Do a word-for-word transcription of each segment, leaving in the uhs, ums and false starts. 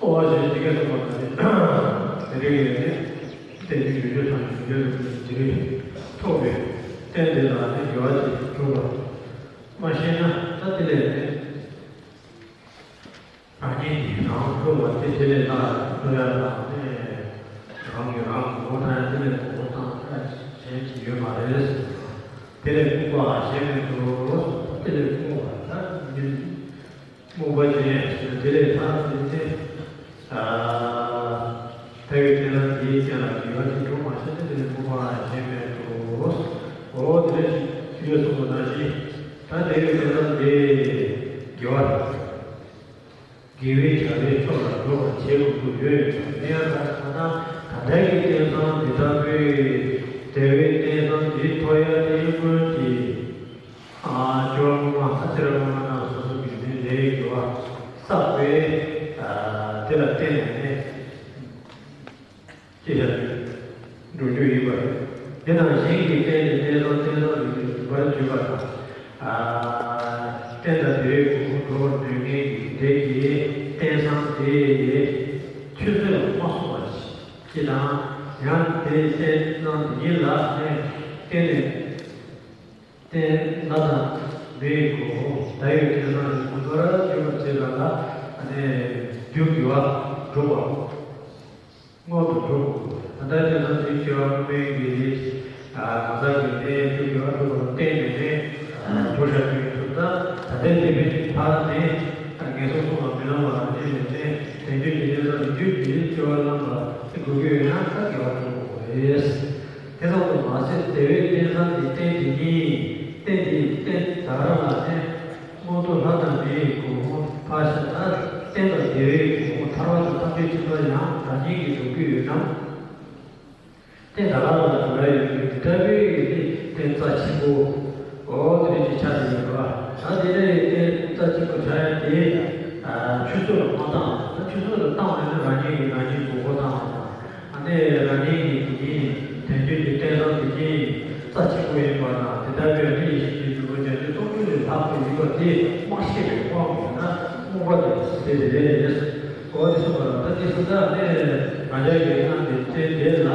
ཨོ་ཞེས་ཇི་སྐད་གསུངས་པ་ལྟར་ཏེ། དེ་རིང་ཡང་ནི་རྟེན་འབྱུང་བརྗོད་བྱ་ཐམས་ཅད་འབྱུང་བའི་རིགས་ཀྱི་འཇིག་རྟེན་ཐོབ་པའི་རྟེན་དེ་ལ་ནི་དགེ་བ་ཅིག་སྒྲུབ་པ། མ་ཤེས་ན་ད་དེ་ལས་ནི་རང་ཉིད་ཀྱིས་རང་སྒྲུབ་པ་དེ་དེ་ལས་ལྷག་སྒྲུབ་ཡ་དང་ནི་རང་གིས་རང་མགོ་བོ་བཏང་ཡ་དེ་ལས་མགོ་བོ་བཏང་ཡ་གཞན་ཅིག་ཡོད་མ་རེད། དེ་ལས་རྨུགས་པ་གཞན་མེད་དོ། དེ་ལས་རྨུགས་པ་ད་ཉིད་རྨུགས་པ་ཅན་ཟེར་དེ་ལས་ལྷག་ཟེར་ཏེ། ཨ། དེ་བས་དེ་ལ་དེའི་རྐྱེན་ལ་དགེ་བ་ཅིག་སྒྲུབ་མ་ཤེས་ཏེ་དེ་ལས་རྨུགས་པ་གཞན་མེད་དོ། འོ་དེ་ལས་ཞིག་ཞུས་སོང་བ་ནང་བཞིན། ད་དེ་བས་དེ་ལ་དེ་དགེ་བ་དང་། དགེ་བའི་བྱ་བའི་ཕྱོགས་ལ་འགྲོ་བར་བྱེད་དགོས་ཀྱི་ཡོད་ཀྱང་དེ་ཡང་ད་ལྟ་ད་ལྟའི་གི་རྟེན་བཟང་འདི་ལྟ་བུའི་དེ་བས་རྟེན་བཟང་འདི་ཐོབ་ཡ་དེ་ཡིན་དགོས་ཀྱི། ཨ། སྐྱེ་བ་སྔོན་མ་ལྷ་སྲས་སྔོན་མ་རྣམས་སོ་སོ་གི་ནི་ལས་དགེ་བ་བསགས་པས། ཨ། དེ་ལ་བརྟེན་ནས་ནི་སྐྱེ་བ་འགྲོ་རྒྱུ་ཡིན་པ་རེད། དེ་དང་གཞན་གྱིས་བརྟེན་ནས་བརྟེན་ལྡན་བརྟེན་ལྡན་རིགས་ཀྱི་རིགས་པར་གྱུར་པ་དང་། ཨ། རྟེན་དང་དེ་བས་གོང་དུ་འགྲོ་བར་འདོད་མཁན་གྱི་དེ་གི་རྟེན་བཟང་དེ་ཆུད་ཟོས་ལ་མ་སོང་བ་ཞིག་དང་། ཡང་དེའི་རྟེན་བཟང་དེ་ཉིད་ལ་ནི་བརྟེན་ནས། རྟེན་ལ་དང་མེའི་སྒོ་ད་ཡོད་དེ་དང་ནི་མ་འདོར་བར་འཇུག་པར་བྱེད་པ་ལ་ནི་རྒྱུ་དགེ་བ་སྒྲུབ་པ་སྔོན་དུ་འགྲོ་དགོས། ད་ལྟ་དེ་དང་དེའི་སྐྱེ་བ་སྔོན་མའི་གི་ནི་ང་ཚང་གི་ནི་རྒྱུ་དགེ་བ་སྒྲུབ་པ་ལ་བརྟེན་ནས་ནི་འགྲོ་བྱ་རྒྱུའི་ཚུལ་ད་ད་ལྟའི་དེ་མིན་ཕར་ནི་ངན་སོང་གསུམ་ལ་མི་སྣང་བ་ལ་བརྟེན་ནས་ནི་དལ་འབྱོར་གྱི་གནས་སུ་རྒྱུ་དགེ་བའི་སྐྱེ་བ་བླངས་པ་དེ་དགོས་ཀྱི་ཡོད་ན་ད་དགེ་བ་སྒྲུབ་དགོས་རེད། དེ་ཙམ་དུ་མ་ཟད་དེ་བས་རྟེན་བཟང་གི་རྟེན་དེ་ཉིད་རྟེན་དེའི་རྟེན་ད་རང་ལ་ནི་སྔོན་དུ་ལྷ་དང་མིའི་གོ་འཕང་ཕར་ཕྱིན་ལ་རྟེན་དང་དེ་བས་གོ་འཕང་ཐར་པ་དང་ཐམས་ཅད་མཁྱེན་པ་ཡང་རང་ཉིད་ཀྱིས་སྒྲུབ་ཀྱི་ཡོད་ནམ། རྟེན་ད་རང་ལ་འགྲོ་ཡ་ཡོད་ཀྱི་འདི་ལྟ་བུའི་ཡོད་དེ་རྟེན་རྩ་ཆེན་པོ། འོ་དེ་རིགས་ཀྱི་ཆ་དེ་ཡོད་པ། ད་དེ་ནས་རྟེན་རྩ་ཆེན་པོ་ཆགས་ཡ་དེ་ཆུད་ཟོས་ལ་མ་བཏང་། ད་ཆུད་ཟོས་ལ་བཏང་ནས་ནི་རང་ཉིད་ཀྱིས་རང་ཉིད་མགོ་སྐོར་བཏང་བ་དང་། ཨ་ནི་རང་ཉིད་ཀྱི་དེ་ཉིད་དལ་འབྱོར་གྱི་རྟེན་བཟང་དེ་ཉིད་རྩ་ཆེན་པོ་ཡིན་པ་དང་། དེ་ལྟ་བུའི་ཨ་ནི་ཡེ་ཤེས་ཀྱི་འབྲས་བུ་རྒྱ་ཆེན་སྟོང་ཉིད་ལས་ལྷག་པ་ཡིན་པ་དེ་མ་ཤེས་པའི་དབང་གིས་ན་རྨུགས་པ་དེ་དེ་རེད། འོ་དེ་སོང་བ་ལ་ད་དེ་སོང་ཙང་ནི་ང་ཅག་གི་ནང་གི་རྟེན་དེ་ལ་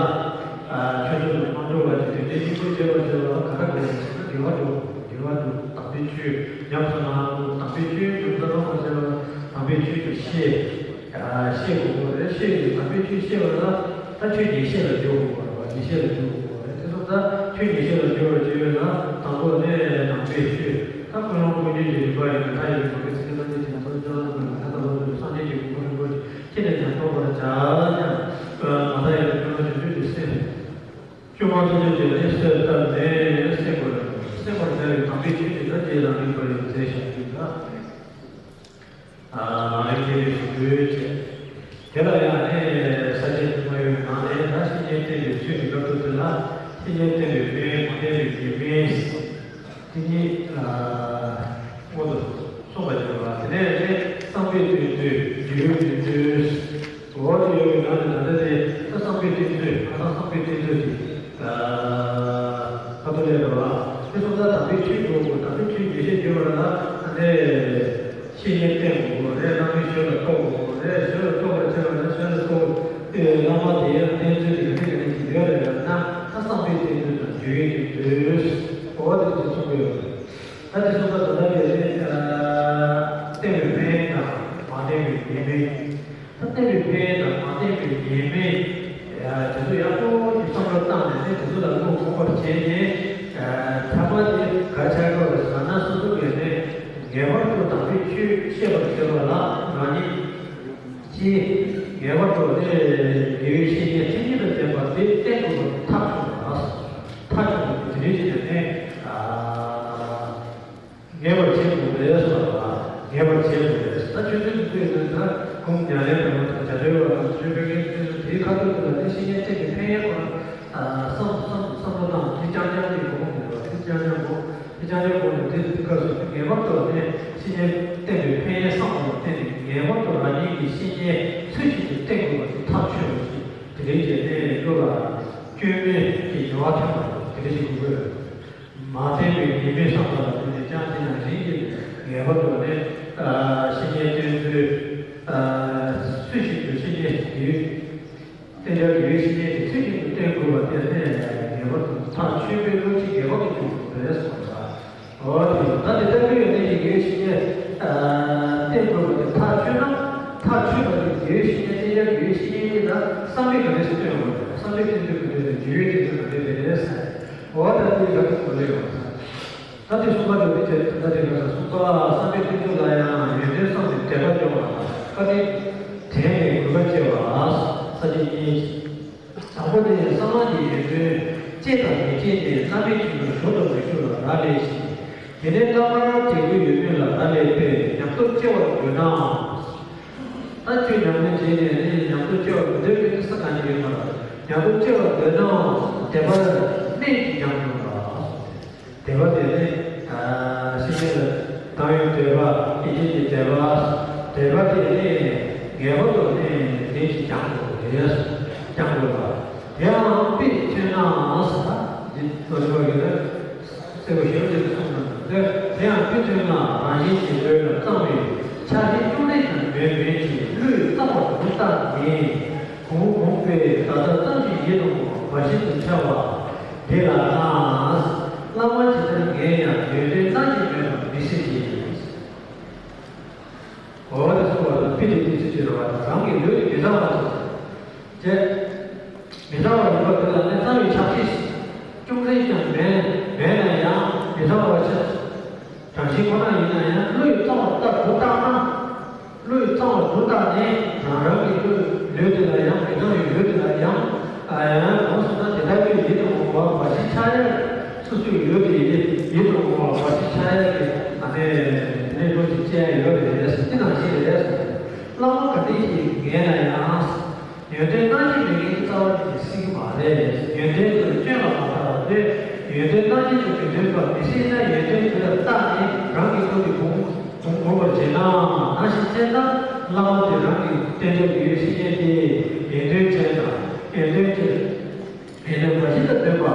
ཆོས་ཚུལ་དུ་མ་འགྲོ་བ་ཅིག་གི་རྟེན་གཅིག་པུ་བྱེད་པར་བྱེད་པ་ལ་ག་རེ་དགོས་ཟེར་ན་དགེ་བ་འགྲོ་དགོས། དགེ་བ་འགྲོ་དམ་པའི་ཆོས་ཉམས་སུ་བླང་དགོས། དམ་པའི་ཆོས་ཉམས་སུ་བླང་བར་བྱེད་པ་དམ་པའི་ཆོས་ཀྱི་ཤེས། ཤེས་དགོས་པ་རེད། ཤེས་ཀྱི་དམ་པའི་ཆོས་ཤེས་པ་ལ་ད་ཆོས་ཉན་ཤེས་ལ་འཇུག་དགོས་པ་རེད། ཉན་ཤེས་ལ་འཇུག་དགོས་པ་རེད། དེ་སོང་ཙང་ཆོས་ཉན་ཤེས་ལ་འཇུག་པར་བྱེད་པ་ལ་དང་པོ་ནས་ནང་པའི་ཆོས་ད་ཀུན་སློང་ཀུན་འབྱུང་གི་རིགས་པ་ཡིན་ན་ད་ཡིན་མ་གི་ཚིག་གི་སངས་རྒྱས་ཀྱི་ནང་དོན་ཅོ་ལ་ཀུན་ལ་ད་ལྟ་ལོ་ཚོད་སངས་རྒྱས་ཀྱི་གོ་འཕང་རིན་པོ་ཆེ་ཁྱེད་ནས་ཀྱང་ཐོབ་པར་བྱ་སྙམ། མ་མཐའ་ཡང་ཀུན་སློང་ཆུང་ཆུང་གི་སེམས། སྐྱོ་མ་སོ་སོ་བྱས་ནས་གསོས་བཏབ་ནས་སེམས་པར་སེམས་པར་བྱ་བའི་དམ་པའི་ཆོས་ཀྱི་ད་རྗེས་ལ་རིག་པར་ཡང་མཛད་བཞག་རྒྱུ་ལ། ལག་ལེན་འཁེལ་བའི་གཟུགས་པོའི་ཆེད། དེ་ལ་ཡང་ནི་ས་བཅད་དུ་མ་ཡོད་ནང་ནས་ད་བཤེས་གཉེན་བསྟེན་པའི་ཚུལ་གྱི་སྐབས་སུ་དེ་ལ་བཤེས་གཉེན་བསྟེན་པའི་དཔེ་མ་བསྟེན་པའི་ཉེས་དམིགས། དེ་ཉིད་སྔོན་དུ་གསུངས་པ་བྱས་པ། དེ་ནས་ནི་བསམ་པའི་དོན་དུ་འབྲས་བུའི་དོན་དུ། འོ་དེ་ཡོད་པའི་ནང་ནས་ད་ལྟ་དེ་ད་བསམ་པའི་བསྟེན་ཚུལ་ཁ་སང་བསམ་པའི་བསྟེན་ཚུལ་དེ་ཁ་ཐོག་ལས་རེད་བ། དེ་སོང་ཙང་དམ་པའི་ཆོས་དགོས་དགོས། དམ་པའི་ཆོས་ཉེས་བཤད་བརྗོད་པ་ལ་ཨ་ནི་བཤེས་གཉེན་བསྟེན་དགོས་རེད། བླ་མའི་ཞབས་ལ་གཏོགས་དགོས་རེད། ཞབས་ལ་གཏོགས་པར་བྱ་བ་ན་ཞབས་ལ་གཏོགས་ཏེ་བླ་མ་དེ་ཡང་བསྟེན་ཚུལ་དེ་ག་ནས་ག་ནས་ཀྱི་ཡོད་རེད་ལབ་ན་ད་བསམ་པའི་བསྟེན་ཚུལ་དང་འབྲས་བུའི་དོན་དུ། འོ་དེ་ཚོ་གསུངས་ཀྱི་ཡོད་རེད། ད་དེ་སོང་ཙང་ད་ལྟ་དེ་ནི་བསྟེན་པའི་ཕན་དང་མ་བསྟེན་པའི་ཉེས་དམིགས། ད་བསྟེན་པའི་ཕན་དང་མ་བསྟེན་པའི་ཉེས་དམིགས། དེ་ཚོ་ཡག་པོ་ཞིག་བསམ་བློ་བཏང་ནས་ནི་དེ་ཚོ་ལ་བློ་སྦྱོང་བར་བྱས་ནས། ཐ་མ་དེ་ག་ཆགས་དགོས་རེད་ཟེར་ན་སོ་སོ་གིས་ནི་ངེས་པར་དུ་དམ་པའི་ཆོས་བཤད་པར་བྱེད་པ་ལ་རང་ཉིད་ཀྱིས་ངེས་པར་དུ་ནི་དགེ་བའི་བཤེས་གཉེན་མཚན་ཉིད་དང་ལྡན་པ་དེ་བསྟེན་དགོས་པ་ཐག་ཆོད་པ་རེད། ཐག་ཆོད་པ་དེ་རེད་ཅེས་ནས་ནི། ངེས་པར་བྱེད་དགོས་པས་སོ། ངེས་པར་བྱེད་དགོས་པས། ད་ཆོས་ཚུལ་དུ་ཐོས་ཡོད་ན་ད་སྒོམ་ཉམས་ལེན་དང་བྱ་བྲལ་བ་དང་ཆོས་དཔེ་རྒྱན་ཚུལ་དུ་དེའི་ཁ་ཐུག་ཏུ་ལ་དེ་བཤེས་གཉེན་བསྟེན་པའི་ཕན་ཡོན་སྐོར་བསམ་བསམ་བསམ་བློ་བཏང་། དེ་རྐྱང་རྐྱང་གི་སྒོམ་དགོས་པ། དེ་རྐྱང་རྐྱང་སྒོམ་དེ་རྐྱང་རྐྱང་སྒོམ་དེ་དེ་སྐབས་སུ་ངེས་པར་དུ་དེ་བཤེས་གཉེན་བསྟེན་པའི་ཕན་ཡོན་བསམ་པ་ལ་བརྟེན་ནས་ངེས་པར་དུ་རང་ཉིད་ཀྱི་བཤེས་གཉེན་ཚུལ་བཞིན་དུ་བསྟེན་དགོས་པ་དེ་ཐག་ཆོད་པ་ཞིག་དེ་རིང་བྱས་ནས་བློ་ལ་སྐྱོན་མེད་ཀྱི་ངེས་པ་ཐོན་པ་དེ་འདྲ་ཞིག་དགོས་དགོས། མ་བསྟེན་པའི་ཉེས་དམིགས་བསམ་པ་ལ་བརྟེན་ནས་ཀྱང་དེ་ནང་བཞིན་གྱི་ངེས་པར་དུ་ནི་བཤེས་གཉེན་བསྟེན་ཚུལ་སུ་ཞིག་ རྟེན་འབྲེལ་ཡུལ་ཤེས་ཉིད་ཀྱི་ཚིག་གཅིག་ཏུ་བསྟན་དགོས་པ་དེ་ནི་ངེས་པར་དུ་ཐག་ཆོད་པའི་བློ་གཅིག་ངེས་པར་དུ་སྐྱོང་དགོས་པ་རེད་གསུངས་པ། འོ་དེ་ད་དེ་ལྟ་བུའི་གནས་ཀྱི་ཡུལ་ཤེས་ཉིད་བསྟན་དགོས་པ་དེ་ཐག་ཆོད་ན། ཐག་ཆོད་པ་དེ་ཡུལ་ཤེས་ཉིད་རྟེན་འབྲེལ་ཡུལ་ཤེས་ཉིད་ལ་བསམ་པས་ག་འདྲ་ཞིག་སྟོན་དགོས་རེད། བསམ་པས་བསྟན་དུས་ག་འདྲ་རེད། རྒྱུ་ཡོད་དེ་ཚོ་ག་འདྲ་རེད་ཟེར། འོ་ད་དེ་ག་འདྲ་ཞིག་གོ་ལེ་ཡོང་ད། ད་དེ་གསུམ་པ་དེ་དེ་ད་དེ་ག་གསུམ་པ་བསམ་པའི་རྟེན་འབྱུང་ལ་ཡང་ཡོན་ཏན་བསམ་ནས་དད་པ་སྐྱོང་བ་དང་། ཀ་ནི་དྲན་ནས་གུས་པ་བསྐྱེད་པ། ས་བཅད་གཉིས། དང་པོ་ནི་བསམ་བློ་གི་ཡོན་ཏན་སྐྱེས་དང་མི་སྐྱེས་ཏེ་བླ་མེད་ཀྱི་ངོར་ཞུགས་དང་མི་ཞུགས་ལ་རག་ལས་ཤིང་། དེ་ནས་བླ་མར་དད་གུས་ཡོད་མེད་ལ་རག་ལས་པས་ཉམས་རྟོགས་སྐྱེ་བར་འདོད་ན། ད་ཆོས་ཉམས་ལེན་བྱས་ནས་ནི་ཉམས་རྟོགས་སྐྱེ་བར་འདོད་པའི་ས་ག་ནས་ཡོད་མ་རེད། ཉམས་རྟོགས་སྐྱེ་བར་འདོད་ན་དད་པ་སྨད་ཀྱིས་སྦྱང་དགོས་ལ། དད་པ་དེ་ནི་ཤེས་བྱ་ལ་བཏང་ཡོང་དད་པ། ཡིད་ཆེས་ཀྱི་དད་པ། དད་པ་དེ་ནི་ངེས་པར་དུ་ནི་ལས་ཀྱིས་སྦྱང་དགོས་རེད། སྦྱང་དགོས་ལ། དེའང་དཔེ་མཚོན་ན་ཟེར་ད་འདི་ལོ་ཆུང་བ་གི་ནི། སེ་བོ་ཞེ་པོ་ཅིག་གསུངས་གནང་འདུག་དེ་དེ་ཡང་དཔེ་མཚོན་ན་རང་བཞིན་གྱིས་འདོད་ལ་གཙང་བའི་ཆ་ཤས་ཅུང་ཟད་ཀྱང་མེད་མོད་ཀྱི་བློས་གཙང་བ་དུ་བཏགས་ནས་གོང་གོང་པའི་ད་ལྟ་ཙམ་ཞིག་ཡིད་དུ་འོང་བ་བ་ཞིག་ཏུ་འཆར་བ་འདི་ལ་ན། བླ་མ་ཇི་ལྟར་ངས་ཀྱང་ཡོན་ཏན་སྣ་གཅིག་མེད་པར་མི་སྲིད་ཀྱི། འོ་དེ་གསུངས་པ་དང་དཔེ་དེ་དུས་ཚོད་ཀྱི་རེ་བ་དང་རང་གི་ལུས་ཀྱི་མི་གཙང་བ་ཅེས། མི་གཙང་བ་ཡིན་པ་དེ་ལ་ནི་གཙང་བའི་ཆ་ཤས་ཅུང་ཟད་ཀྱང་མེད་མེད་ན་ཡང་མི་གཙང་བ་ཆགས། གྲངས་ཅིག་ཁོ་ན་ཡིན་ན་ཡང་བློས་གཙང་བ་ལྟར་དུ་བཏགས་ན། བློས་གཙང་བ་དུ་བཏགས་ནས་རང་རང་གི་ལུས་ལུས་དེ་ལ་ཡང་མི་གཙང་བའི་ལུས་དེ་ལ་ཡང་། ཡང་གོང་སོང་ན་དེ་ལྟ་བུའི་ཡིད་དུ་འོང་བ་བ་ཞིག་འཆར་ཡང་སོ་སོའི་ལུས་དེ་ཡིད་དུ་འོང་བ་བ་ཞིག་འཆར་ཡང་གི་ཨ་ནི་གནས་ལུགས་ཤིག་བཅས་ཡོད་རེད། དེ་ནང་བཞིན་རེད། བླ་མ་ག་འདྲ་ཞིག་ངེས་ན་ཡང་། ཡོན་ཏན་སྣ་གཅིག་མེད་མཁན་གྱི་རྩ་བ་ཉིད་ཀྱིས་སྲིད་ཀྱི་མ་རེད། ཡོན་ཏན་དེ་ལ་སྐྱོན་ལ་མ་ལྟ་བར་དེ། ཡོན་ཏན་སྣ་གཅིག་ཏུ་མི་སྟོན་པར་མི་སྲིད་ན་ཡོན་ཏན་དེ་ལ་བརྟགས་ནས་རང་གི་ལུས་ཀྱི་གོང་གོང་གོང་བར་བྱས་ན། ནང་བཞིན་བྱས་ན་བླ་མ་དེ་རང་གི་རྟེན་འབྲེལ་ཡོད་ཤེས་མཁན་དེ་ཡོན་ཏན་ཅན་དང་ཡོན་ཏན་ཅན། ཡོན་ཏན་བ་ཞིག་ཏུ་སྟོན་པ།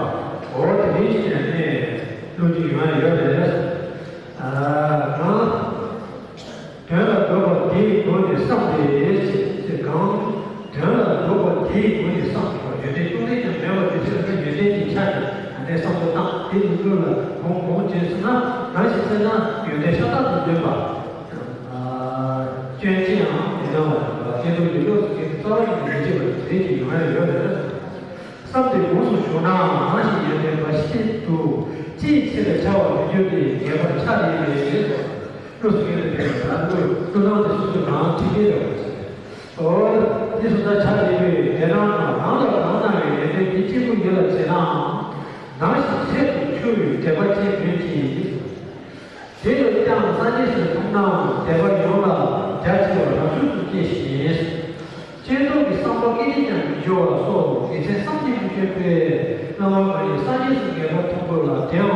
འོ་དེ་འདྲའི་ཅིག་ནས་ནི་བློ་གཅིག་ཡོང་ཡ་ཡོད་རེད། ཨ་གང་། དོན་ལ་འགྲོ་བ་དེའི་སྒོ་ནས་བསམ་སྟེ་ཅེས་གང་། དོན་ལ་འགྲོ་བ་དེའི་སྒོ་ནས་བསམ་པ་ཡོན་ཏན་ཅུང་ཟད་ཀྱང་མེད་པ་དེ་ཕྱིར་ཡོན་ཏན་གྱི་ཆ་ནས་ཨ་ནི་བསམ་བློ་བཏང་དེ་ནི་བློ་ལ་གོང་གོང་བྱས་སོང་ན་གང་ཞིག་ཟེར་ན་ཡོན་ཏན་ཤ་སྟག་ཏུ་འདོད་པ། སྐྱོན་ཅི་ཡང་མི་སྣང་བ་དང་སྐྱེ་འགྲོ་ཡོད་ལུགས་སུ་སྐྱེ་རྩ་བ་ཉིད་ནས་མི་བརྗེད་པ་དེ་ཅིག་ཡོང་ཡ་ཡོད་རེད། བསམ་སྟེ་དགོངས་སུ་ཞུགས་ན་ནང་བཞིན་ཡོན་ཏན་འབའ་ཞིག་ཏུ་ཅིའི་ཕྱིར་འཆར་བར་མི་འགྱུར་ཏེ་ངེས་པར་འཆར་ནས་ལས་ལས་སོ། བློ་སུ་ངེས་ཏེ་ཕེབས་པ་ལ་བློ་བློ་སྣང་དེ་སོ་སོའི་ནང་ཐིག་ལེ་རེད་པ། འོ་དེ་སོ་སོ་འཆར་ནས་པས་དེ་རང་དང་རང་ལ་རང་སྣང་བའི་ཡོན་ཏན་དེ་གཅིག་པུ་ཡིད་ལ་བྱེད་ནའང་ནང་བཞིན་ཚད་དུ་འཁྱོལ་བའི་དད་པ་ཅན་མོད་ཀྱི། དེ་ལས་ཀྱང་སངས་རྒྱས་སུ་མཐོང་ནའང་དད་པ་ཡོངས་ལ་རྒྱ་ཆེ་བ་རབ་བྱུང་དུ་སྐྱེ་ཞིང་། ཅན་སྟོབས་ཀྱི་བསམ་པ་སྐད་ཅིག་ཀྱང་མི་འགྱུར་བ་སོགས་དགེ་མཚན་བསམ་གྱིས་མི་ཁྱབ་པས་སྣང་བ་མ་ཡིན་སངས་རྒྱས་སུ་ངེས་པར་མཐོང་དགོས་ལ་དེའང་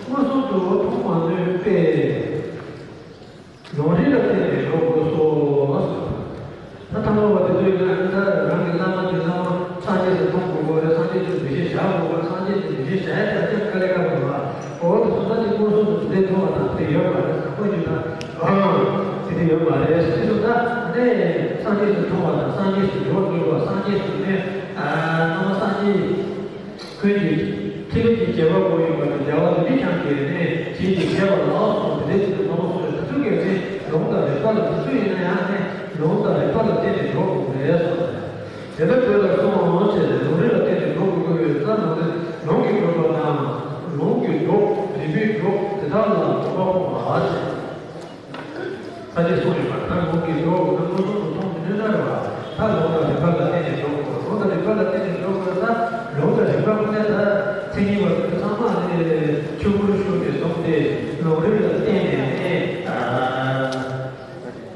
མངོན་སུམ་དུ་མཐོང་མ་ནུས་པས། ལུང་རིགས་ལ་བརྟེན་ནས་འགྲོ་དགོས་སོ། ད་ཐ་མལ་པ་དེ་ཚོ་ཡིན་ན་ད་རང་གི་བླ་མ་དེ་བླ་མ་སངས་རྒྱས་སུ་མཐོང་དགོས་པ་རེད། སངས་རྒྱས་ཀྱི་འདུ་ཤེས་བཞག་དགོས་པ་རེད། སངས་རྒྱས་ཀྱི་འདུ་ཤེས་བཞག་ཡ་དེ་དཀའ་ལས་ཁག་པོ་རེད་པ། འོ་དེ་ཚོ་ད་དེ་མངོན་སུམ་དུ་དེ་འདྲའི་མཐོང་བ་དང་དེ་ཡོད་པ་རེད། དྲང་པོ་ཞུ་ན་ཨང་དེ་དེ་ཡོད་པ་རེད། དེ་ཚོ་ད་ནས་སངས་རྒྱས་སུ་མཐོང་བ་དང་སངས་རྒྱས་སུ་འགྲོ་དགོས་པ། སངས་རྒྱས་སུ་ནས་ཨ་སྣང་བ་སངས་རྒྱས། ཀུན་གྱི་ཐིག་ལེ་གྱི་རྒྱལ་བ་པོ་ཡིན་པ་དང་རྒྱལ་བ་ལུས་འདི་ཀྱང་གལ་ནས་བྱིན་གྱིས་བརྒྱན་པ་ལགས་སོ། དེ་འདྲའི་ཚུལ་དུ་མ་མོ་སོ་སོའི་དུས་ཚོད་ཀྱི་ཚེ་ལུང་དང་རིགས་པ་ལ་དུས་ཚོད་ཡིན་ན་ཡང་ནས་ལུང་དང་རིགས་པ་ལ་བརྟེན་ནས་འགྲོ་དགོས་པ་རེད་གསུངས། དེ་ལྟར་དེ་ལ་གསུངས་ཞེས་ལུང་རིགས་ལ་བརྟེན་ནས་འགྲོ་དགོས་ཀྱི་ཡོད་ཙང་ལུང་རིགས་ལུང་གིས་སྒྲུབ་པ་དང་ལུང་གིས་སྒྲུབ་རིགས་པས་སྒྲུབ་དེ་དག་ལ་དགོངས་པ་སྤོང་བ་ཞེས། ས་དེ་གསུངས་ཡོད་པ་ད་ལུང་གིས་འགྲོ་དགོས་ན་མངོན་སུམ་དུ་མཐོང་མི་ནུས་ན་རེད་བ། ད་ལུང་དང་རིགས་པ་ལ་བརྟེན་ནས་འགྲོ་དགོས། ལུང་དང་རིགས་པ་ལ་བརྟེན་ནས་འགྲོ་དགོས་ན་ད་ལུང་དང་རིགས་པ་ཁོ་ནས་ད་མཚན་ཉིད་པ་དེ་ཚང་མ་ནི་ཆུ་བུར་ཤུགས་ནས་བཟུང་སྟེ་ལུང་རིགས་ལ་བརྟེན་ནས་ནི་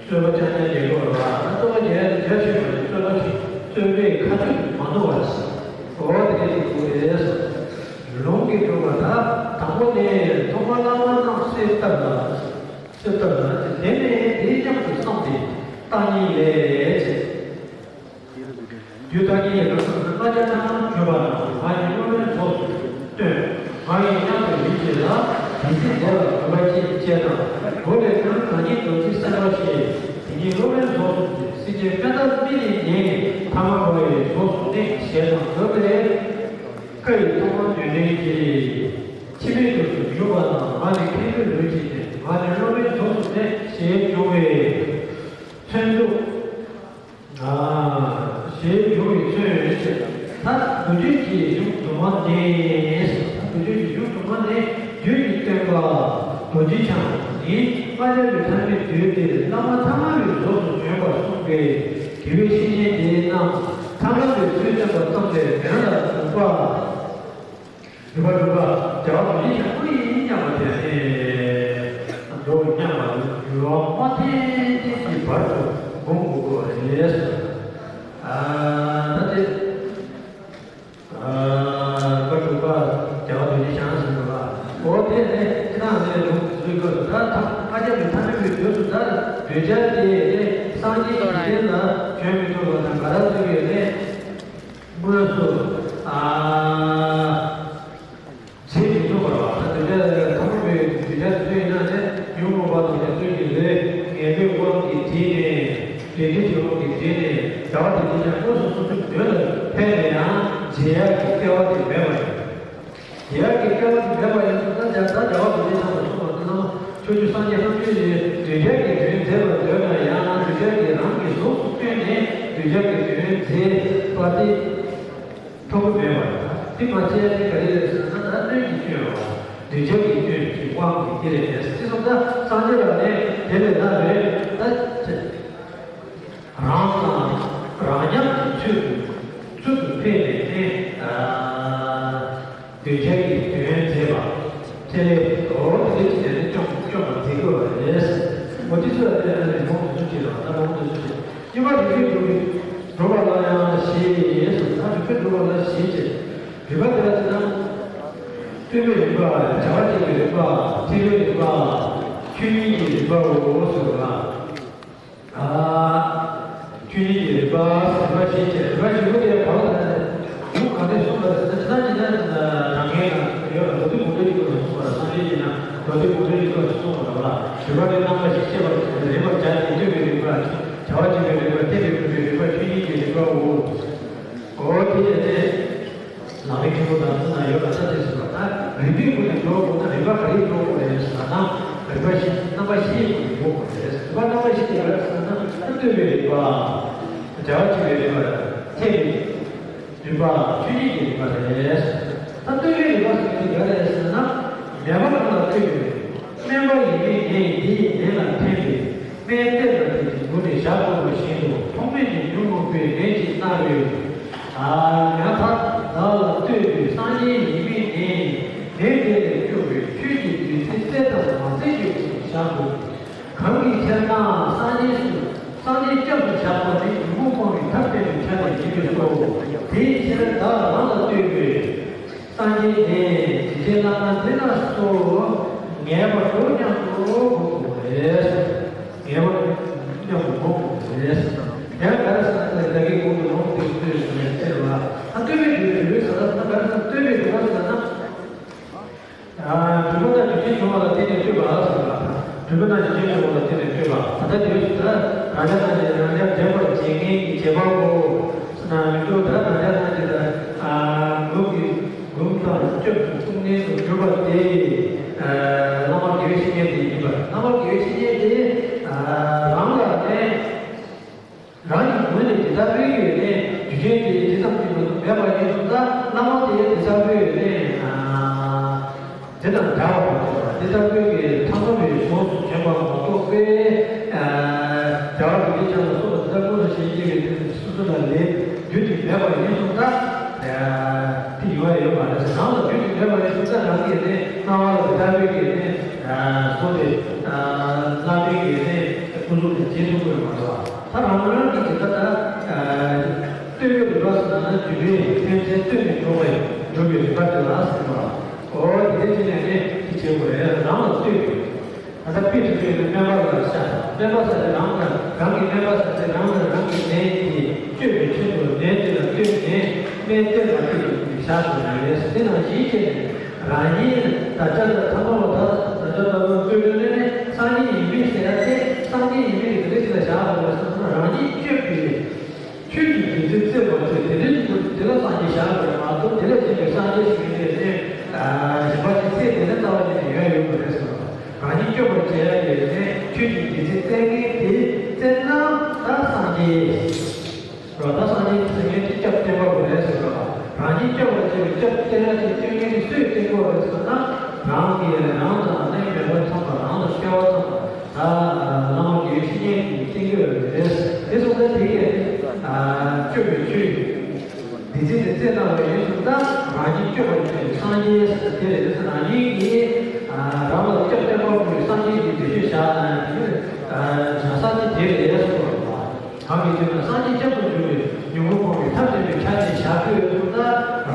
རྩོད་པ་རྐྱང་རྐྱང་རྒྱག་དགོས་རེད་བ། ད་རྩོད་པ་རྒྱག་ཡ་དེ་རྒྱ་ཆེ་བ་ནི་རྩོད་པ་ཞིག་རྩོད་པའི་ཁ་ཆུ་མ་འདུ་བ་ཞིག་འོ་དེ་འདྲ་ཞིག་དགོས་རེད། ལུང་གིས་སྒྲུབ་པ་ད་དང་པོ་ནས་ཐོག་མར་བླ་མ་རྣམས་གསོལ་བཏབ་ལ། གསོལ་བཏབ་ལ་དེ་ནས་དེའི་ཉམས་སུ་བསམས་ཏེ་བརྟག་གཉིས་ལས་བྱེད། རྒྱུ་བརྟག་གཉིས་ལས་ག་ཟེར་ན་ལྔ་བརྒྱ་ཕྲག་ན་བརྗོད་པ་ན་ང་ཡི་སློབ་མའི་ཚོགས་སུ་སྟོན། ང་ཡི་སྙམ་པའི་ཡིད་ཆེས་ལ་དམ་ཚིག་དེ་ལ་གུས་པ་བསྐྱེད་ཅེས་དང་། མགོ་ལས་ཐོན་གང་ཉིད་རྡོ་རྗེ་སེམས་དཔའ་ཞེས་དེ་ཉིད་སློབ་མའི་ཚོགས་སུ་སྟོན། སྲིད་རྒྱལ་མངའ་བདག་མི་ལས་ཉེ་ནས་ཐ་མལ་པ་ཡི་ཚོགས་སུ་གནས། ཡིན་གྱི། འཆི་མེད་དུ་གྱུར་པ་དང་། ང་ནི་མཁན་པོའི་ལུས་ཀྱི་སྟེང་། ང་ནི་སློབ་མའི་གཟུགས་སུ་གནས། ཞེས་འབྱུང་བའི་མཚོན་དུ། ཞེས་འབྱུང་བའི་མཚོན་ཞེས། ད་དུས་རྒྱུན་གྱི་གཞུང་དུ་མ་ནས། དུས་རྒྱུན་གྱི་གཞུང་དུ་མ་ནས། རྒྱུད་ཀྱི་སྟོན་པ་རྡོ་རྗེ་འཆང་ནི། རྨ་བྱ་བའི་ཐ་སྙད་བརྗོད་དེ། བླ་མ་ཐ་མལ་པའི་གཟུགས་སུ་བྱོན་པར་གསུངས་པས། དགེ་བའི་བཤེས་གཉེན་དེ་རྣམས་ཐ་མལ་པའི་ཚུལ་སྟོན་པ་ཙམ་ལས། དོན་ལ་འཇུག་པ། འཇུག་པ་འཇུག་པ། རྒྱལ་བ་རྡོ་རྗེ་འཆང་སྐུ་ཡིས་མཉམ་པར་བཞག་ནས། འགྲོ་བའི་མཉམ་པར་འཇུག་པ་མ་ཐེན་ཐེན་གྱི་བར་དུ་སྒོམ་དགོས་པ་རེད། ཨ་ད་དེ། ཨ་འཇུག་པ་འཇུག་པ། རྒྱལ་བ་རྡོ་རྗེ་འཆང་ཟེར་འགྲོ་བ། འོ་དེ་ནས་ཅི་ནང་ནས་ལུང་བཟོས་དགོས་སུ། ད་ཐ་རྨ་བྱ་བའི་ཐ་སྙད་པའི་དུས་སུ། ད་གདུལ་བྱ་དེ་ནས་སངས་རྒྱས་ཀྱི་རྟེན་ལ་བྱོན་མི་ཐུབ་པ་དང་ག་ར་ཚུལ་གྱིས་ནས། དངོས་སུ་ཨ་བྱེད་མི་ཐུབ་པར་བ། ད་དེ་འདྲ་ཐ་མལ་པའི་གདུལ་བྱ་དེ་ཚོ་ཡིན་ན་ནི། ཉོན་མོངས་པ་དང་ནི་ཚུལ་གྱིས་ལས་ངན་པའི་དབང་གིས་བྱས་ནས། འབྲས་རྒྱུ་གི་དབང་གིས་བྱས་ནས། རྒྱལ་བ་རྡོ་རྗེ་འཆང་དངོས་སུ་སོ་སོའི་མདུན་ལ་ཕེབས་ནས་ཡང་མཇལ་ཡག་གི་སྐལ་བ་དེ་མེད་པ་ཡིན། མཇལ་ཡག་གི་སྐལ་བ་དེ་མེད་པ་ཡིན་ཙང་། ད་རྒྱལ་བ་རྡོ་རྗེ་འཆང་ལ་གསུངས་པ་དེ། བླ་མ་ཕྱོགས་བཅུའི་སངས་རྒྱས་ཐམས་ཅད་ཀྱིས་གདུལ་བྱ་གི་དོན་མཛད་པར་འདོད་ན་ཡང་། གདུལ་བྱ་གིས་རང་གི་གཟུགས་སུ་བསྟན་ནས་གདུལ་བྱ་གི་དོན་མཛད་པ་དེ་ཐོབ་ཀྱི་མེད་པ་རེད། དེ་མ་བྱས་ཏེ་ག་རེ་རེད་ཟེར་ན། ད་སྣོད་ཀྱི་སྐྱོན་རེད་བ། གདུལ་བྱ་གི་སྐྱོན་གྱི་དབང་གིས་དེ་རེད། དེ་སོང་ཙང་སངས་རྒྱས་ལ་ནི་དེ་ལས་ལྷག་རེད། ད་རང་དང་རང་མཉམ་གྱི་ཚུལ་དུ་ཚུལ་དུ་ཕེབས་ནས་ནི། ཨ་གདུལ་བྱ་གི་དོན་མཛད་པ། ཁྲེལ་ལེ་འོ་དེ་འདྲ་ཅིག་ནས་ནི་སྐྱོང་སྐྱོང་བ་མཛད་དགོས་པ་རེད། འོ་དེ་ཚོ་ལ་ནི་ཨ་ནི་ལུང་དུ་ཚུལ་གྱིས་རེད་བ། ད་ལུང་དུ་ཚུལ་གྱིས། གཉིས་པ་རིགས་པས་སྒྲུབ་པའི་སྒྲུབ་པ་ལ་ཡང་ཞེས་སོ། ད་རིགས་པས་སྒྲུབ་པ་ལ་ཞེས་བྱས། རིགས་པ་དེ་ལ་ཅི་ན། སྟོན་པའི་རིགས་པ། བྱ་བ་བྱེད་པའི་རིགས་པ། ཐེག་པའི་རིགས་པ། ཆོས་ཉིད་ཀྱི་རིགས་པའོ་ཟེར་བ། ཨ་ཆོས་ཉིད་ཀྱི་རིགས་པ་ཟེར་བ་ཞེས་བྱ། རིགས་པ་ཞེས་པ་དེ་ག་བ་དང་ལུང་ག་ནས་གསུངས་པ་རེད་ཟེར་ན། ཅི་ན་ཅི་ན་ནང་ནས་ཡོད་ལ། མདོ་སྡེ་དགོངས་འགྲེལ་གྱི་སྐབས་སུ་གསུངས་པ་རེད། སངས་རྒྱས་ཀྱིས་ན་མདོ་སྡེ་དགོངས་འགྲེལ་གྱི་སྐབས་སུ་གསུངས་པ་རེད་བ། རིགས་པ་དེ་རྣམ་པ་བཞི་ཤེས་པར་བྱ་སྟེ། རིགས་པར་བྱ་སྟེ། སྟོན་པའི་རིགས་པ། བྱ་བ་བྱེད་པའི་རིགས་པ། ཐེག་པའི་སྒྲུབ་པའི་རིགས་པ། ཆོས་ཉིད་ཀྱི་རིགས་པའོ། འོ་དེ་ཡང་ནི་ལག་ལེན་གྱི་སྐབས་དང་ཚུལ་ན་ཡོད་ལ། ད་དེ་ཟེར་བ་ད་རིགས་པའི་སྒོ་ནས་འཇོག་དགོས་ན། རིགས་པ་ག་རེ་འཇོག་དགོས་རེད་ཟེར་ན། རིགས་པ་བཞི། རྣམ་པ་བཞིའི་སྒོ་ནས་འཇོག་དགོས་རེད། རིགས་པ་རྣམ་པ་བཞི་དེ་ག་རེ་ཟེར་ན། ད་སྟོན་པའི་རིགས་པ། བྱ་བ་བྱེད་པའི་རིགས་པ། ཐེག་པའི་རིགས་པ། ཆོས་ཉིད་ཀྱི་རིགས་པ་རེད། ད་སྟོན་པའི་རིགས་པ་ཟེར་དེ་ག་རེ་རེད་ཟེར་ན། མེད་པ་རྣམས་ལ་ལྟོས་པའི། དམན་པ་ཡིན་མིན་ནན། དེ་ཡི་ནན་ལ་ཕན་པའི། དམན་གཏེར་ལ་ལྟོས་ཏེ་མགུར་ནས་བཞག་དགོས་པ་བཞིན་དུ། ཐོགས་མེད་ཀྱི་ཉོན་མོངས་པས་ལན་ཅིག་སྣང་བའི། ཨ་ཉག་ཕྲ་དག་ལ་ལྟོས་པའི། སངས་རྒྱས་ཡིན་མིན་ནན། ནན་དེ་ལས་སྐྱོབ་པའི། ཆོས་ཀྱི་བདུད་རྩི་བསྲེས་དང་མ་བསྲེས་ཀྱི་སྒོ་ནས་བཞག་དགོས། གང་གི་ཕྱིར་ན་སངས་རྒྱས་སུ། སངས་རྒྱས་སྐྱབས་སུ་བཞག་པ་ནི་ཉོན་མོངས་སྤངས་པའི་ཐབས་བསྟན་པའི་ཆ་ནས་ཡིན་པས་སོ། དེའི་ཕྱིར་བདག་རང་ལ་ལྟོས་པའི། སངས་རྒྱས་ནས་དེ་བཞིན་བླ་ན་འདི་ལ་སོགས། ངེས་པར་དུ་སྙམ་དུ་དགོངས་པ་རེད། ངེས་པར་སྙམ་དུ་དགོངས་པ་རེད། ཡང་ག་རེ་ཟེར་ན། བདག་གིས་གོང་དུ་ལུང་དེ་ཚོས་ཟེར་ནས་ཟེར་བ། ད་སྟོན་པའི་རིགས་པ་ཟེར་ན། ད་ག་རེ་ཟེར་ན། སྟོན་པའི་རིགས་པ་ཟེར་ན། ཨ་སྒྲུབ་པ་དང་རྒྱུ་རྐྱེན་བྱུང་བ་ལ་བརྟེན་ནས་ལྟོས་པ་ཟེར་བ། སྒྲུབ་པ་དང་རྒྱུ་རྐྱེན་བྱུང་བ་ལ་བརྟེན་ནས་ལྟོས་པ། ད་ལྟ་དེ་ཟེར་ན། རང་ཅག་རྣམས་ཀྱིས་རང་ཅག་འདྲེན་པར་བྱེད་མཁན་གྱི་བྱེད་པ་པོ་ཟེར་ན་མི་འདུག་ད་རང་ཅག་རྣམས་ཀྱིས་ད་ཨ་འགུགས་ཀྱི་འགུགས་དང་སྐྱོབ་ཀྱི་ཐུགས་རྣལ་དུ་གྱུར་པ་དེ། ཨ་བླ་མ་དགེ་བའི་བཤེས་གཉེན་དེ་ཡིན་པ། བླ་མ་དགེ་བའི་བཤེས་གཉེན་དེ་ཨ་རང་ལ་ནས། རང་གི་ངོས་ནས་དེ་ལྟར་སྤེལ་ཡོད་ནས། རྒྱུ་རྐྱེན་དེ་དེ་ཙམ་གྱིས་མ་གཏོགས་མེད་པ་ཡིན་སོང་ཙང་། བླ་མ་དེས་དེ་ལྟར་སྤེལ་ཡོད་ནས། ཨ་དེ་དང་འདྲ་བ་མ་གཏོགས། དེ་ལྟར་སྤེལ་གྱི་ཐ་མལ་པའི་གཟུགས་སུ་བྱོན་པ་མ་གཏོགས་པའི། ཨ་རྒྱལ་བ་རྡོ་རྗེ་འཆང་ལ་སོགས་པ་དེ་ལྟར་དངོས་སུ་ཞལ་མཇལ་བའི་སོ་སོ་ལ་ལས་རྒྱུ་དེ་མེད་པ་ཡིན་སོང་ཙང་། ཨ་དེ་ཡོང་ཡ་ཡོད་མ་རེད། རང་ལ་རྒྱུ་དེ་མེད་པ་ཡིན་སོང་ཙང་། རང་གིས་ནི་སྣང་བ་ལ་དེ་ལྟར་སྤེལ་གྱི་ནི་ཨ་བཟོ་སྟེ། ཨ་བླ་མའི་གི་ནི་སྐུ་གཟུགས་དེ་མཇལ་ཐུབ་ཀྱི་ཡོད་མ་རེད་བ། ད་རང་རང་གི་དེ་ལྟར་ཨ་སྟོན་པའི་རིགས་པ་ཟེར་ན། ནི་རྒྱུ་འབྲས་ཕན་ཚུན་ལྟོས་ནས་འགྲོ་བའི་འགྲོ་བའི་རིགས་པ་དེ་ལ་ཟེར་བ། འོ་དེ་འདྲ་བྱས་ནས་ནི་དེ་བྱེད་དགོས་རེད། རང་ལ་ལྟོས་དགོས། ད་ལྟ་དཔེ་དེ་ཚོ་ནི་དམན་པ་ལ་བཞག་དང་། དམན་པ་ཟེར་དེ་རང་ལ། རང་གི་དམན་པ་ཟེར་དེ་རང་ལ་རང་གི་ནན་གྱིས་གཅོད་པའི་ཆེད་དུ། ནན་དེ་ལ་ལྟོས་ནས་དམན་གཏེར་ལ་ལྟོས་ཏེ་བཞག་དགོས་ནི་རེད། དེ་ནང་བཞིན་བྱས་ནས་རང་ཉིད་ད་ལྟ་ད་ཐ་མལ་པ་ད་ད་ལྟ་ད་ལྟ་ལྟོས་ནས་ནི་སངས་རྒྱས་ཡིན་མིན་ཟེར་ཡ་དེ། སངས་རྒྱས་ཡིན་མིན་དེ་འདྲ་ཅིག་ལ་བཞག་དགོས་རེད་བསམ་ན། རང་ཉིད་གཅོད་པའི་ཆོས་ཀྱི་བདུད་རྩི་བསྲེས་པ་དེ་དེ་འདྲ་ཅིག་དེ་ལ་སངས་རྒྱས་བཞག་དགོས་རེད་མ་གཏོགས། དེ་ལས་གཞན་པའི་སངས་རྒྱས་ཟེར་མཁན་དེ་ནི། ཡ་ཡོད་ནས་ཆོས་ཀྱི་བདུད་རྩི་བཙལ་མཁན་དེ་བཙལ་ན་ད་སངས་རྒྱས། རོ་ད་སངས་རྒྱས་ཀྱི་སེམས་ཉིད་དེ་སྐྱབས་བསྟེན་པ་རེད་ཟེར་བ། རང་ཉིད་སྐྱོབ་པར་བྱེད་པའི་སྐྱབས་བསྟེན་ན་དེ་སྟོན་མཁན་དེ་སུས་བསྟེན་དགོས་རེད་ཟེར་ན། རང་གིས་རང་དང་གནས་མེད་པ་ཚང་མ། རང་དང་སྐལ་བ་ཚང་མ་ད་བླ་མ་དགེ་བའི་བཤེས་གཉེན་གྱིས་བསྟེན་དགོས་རེད། དེ་སོང་ཙང་དེ་གས་སྤྱོད་པའི་ཆོས། བདུད་རྩི་དེ་བཙལ་གནང་བ་ཡིན་ཙང་ད་རང་ཉིད་སྐྱོབ་པར་བྱེད་པའི་སངས་རྒྱས་ཟེར་དེ་རེད། རང་ཉིད་ཀྱིས་རང་ལ་སྐྱབས་བསྟེན་པ་དགོས་པའི་སངས་རྒྱས་ཀྱི་བདེ་སྤྱོད་བཞག་ན་དེ་བཞག་ས་ཀྱི་དེ་རེད་ཟེར་བ། གང་གི་ཕྱིར་ན་སངས་རྒྱས་སྐྱབས་སུ་འགྲོ་བའི་ཉོན་མོངས་སྤོང་བའི་ཐབས་བསྟན་པའི་ཆ་ནས་བཞག་དགོས་ཙང་ད་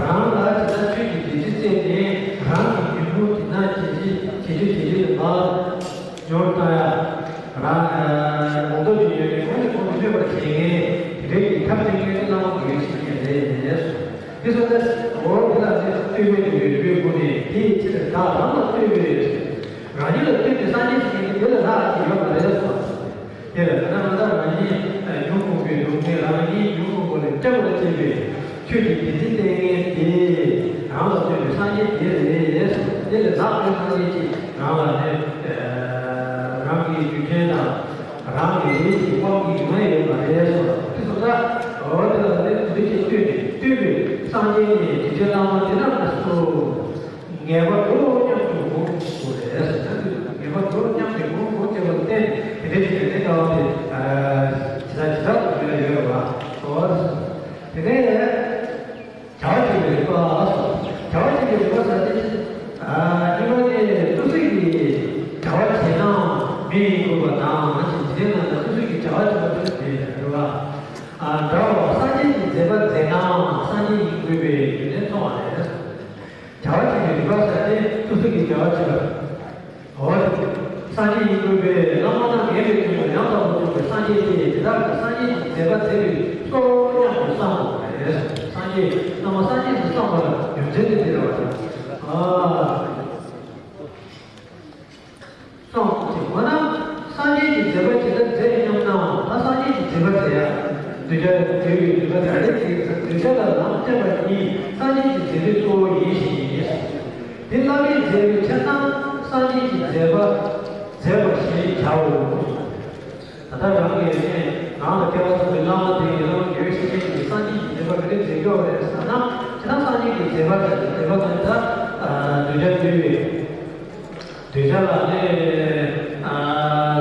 རང་ལ་ཇི་ལྟར་ཆོས་ཀྱི་བདུད་རྩི་བཙལ་ནས་རང་གི་ཉོན་མོངས་དེ་ན་ཇེ་ཆེ་ཇེ་ཆེ་ཇེ་ཆེ་དུ་མར་ཉོར་བཏང་ཡ། རང་ངོ་ཐོག་ཏུ་ཡོད་པའི་ངོ་ནས་ཁོང་ཆོད་པར་བྱེད་མཁན་དེ་འདྲའི་གི་ཐབས་བསྟན་མཁན་དེ་བླ་མ་དགེ་བའི་བཤེས་གཉེན་རེད་ཟེར། དེ་སོང་ཙང་འོ་དེ་ལ་ནི་ལྟོས་མེད་དུ་ཡོད་པའི་སྒོ་ནས་དེའི་ཕྱིར་བདག་རང་ལ་ལྟོས་པའི། རང་ཉིད་ལ་ལྟོས་ཏེ་སངས་རྒྱས་ཀྱི་ཉིད་དེ་ལས་ལྷག་ཅིག་ཡོད་མ་རེད་གསུངས། དེ་ལ་ད་ལྟ་ང་ཚོ་རང་ཉིད་ཉོན་མོངས་པའི་སྡུག་བསྔལ་རང་ཉིད་ཉོན་མོངས་པ་ལས་སྐྱོབ་པར་བྱེད་པའི་ཆོས་ཀྱི་བདུད་རྩི་བཙལ་མཁན་དེ་རང་ལ་ལྟོས་པའི་སངས་རྒྱས་དེ་རེད། དེ་ལས་ལྷག་པའི་སངས་རྒྱས་ཅིག་རང་ལ་ནི་རང་གི་རྒྱུ་མཚན་དང་རང་གི་ལས་ཀྱི་དབང་གིས་ཡོང་ཡ་ཡོད་མ་རེད་གསུངས། དེ་སོང་ཙང་འོ་དེ་ལ་ནི་འདི་ཅིག་ལྟོས་ནས་ལྟོས་པའི་སངས་རྒྱས་ནི་དྲིན་ཅན་བླ་མ་དེ་རྣམས་ལ་གསོལ། ངེས་པར་དུ་མཉམ་དུ་འོང་དགོས་རེད་ཟེར་ན། དེ་ངེས་པར་དུ་མཉམ་དུ་འོང་དགོས་ཀྱི་བར་བརྟེན་དེ་འདྲའི་ཞིག་ལ་དེ་ལྟ་བ་དེ་ཇི་ལྟར་ཇི་ལྟར་དུ་ཡོད་ཡོད་པ་སོ། དེ་ནས་བྱ་བ་བྱེད་པའི་རིག་པ་སོ། བྱ་བ་བྱེད་པའི་རིག་པ་ཟེར་ཏེ་གཉིས་པ་ནི་སོ་སོ་གིས་བྱ་བ་བྱེད་ན་མི་ཡིན་དགོས་པ་དང་ཇི་ལྟར་ན་སོ་སོ་གིས་བྱ་བ་བྱེད་པ་དེ་རེད་བ། འདྲ་བ་སངས་རྒྱས་ཀྱི་མཛད་པ་མཛད་ན་སངས་རྒྱས་ཡིན་དགོས་པའི་རྒྱུ་མཚན་མཐོང་བ་རེད། བྱ་བ་བྱེད་པའི་རིག་པ་ཟེར་ཏེ་སོ་སོ་གིས་བྱ་བ་བྱེད་པ། འོ། སངས་རྒྱས་ཡིན་དགོས་པས་བླ་མ་རྣམས་ངེས་པའི་དོན་དུ་ཡང་དག་པར་རྫོགས་པའི་སངས་རྒྱས་ཏེ། དེ་དག་གིས་སངས་རྒྱས་ཀྱི་མཛད་པ་མཛད་པའི་གཙོ་བོ་མཉམ་དུ་བསམ་དགོས་པ་རེད། སངས་རྒྱས་བླ་མ་སངས་རྒྱས་སུ་བསམ་པར་རྒྱུ་མཚན་དེ་འདིར་བ་དང་། ཨ། སོང་ཅིག་འོ་ན། སངས་རྒྱས་ཀྱི་མཛད་པ་ཇི་ལྟར་མཛད་སྙམ་ན། ད་སངས་རྒྱས་ཀྱི་མཛད་པ་མཛད་ཡ། གདུལ་བྱ་འདུལ་བའི་མཛད་པ་དང་ལས་ཀྱི་གདུལ་བྱ་ལ་ལམ་བསྟན་པ་ཉིད་སངས་རྒྱས་ཀྱི་མཛད་པའི་གཙོ་བོ་ཡིན་ཞེས་ཡིན། དེ་བླ་མས་མཛད་པའི་ཕྱིར་ན་སངས་རྒྱས་ཀྱི་མཛད་པ་མཛད་པ་ཞེས་བྱའོ། ད་ལྟ་རང་གི་ཡོན་ཏན་རང་ལ་སྐལ་བ་བཟང་བའི་བླ་མ་དེ་ཡི་བླ་མ་དགེ་བའི་བཤེས་གཉེན་གྱིས་སངས་རྒྱས་ཀྱི་མཛད་པ་ག་རེ་མཛད་ཀྱི་ཡོད་རེད་ཟེར་ན། ཇི་ལྟར་སངས་རྒྱས་ཀྱི་མཛད་པ་དང་མཛད་པ་དེ་ལྟར་གདུལ་བྱ་འདུལ་བའི། གདུལ་བྱ་ལ་ནི།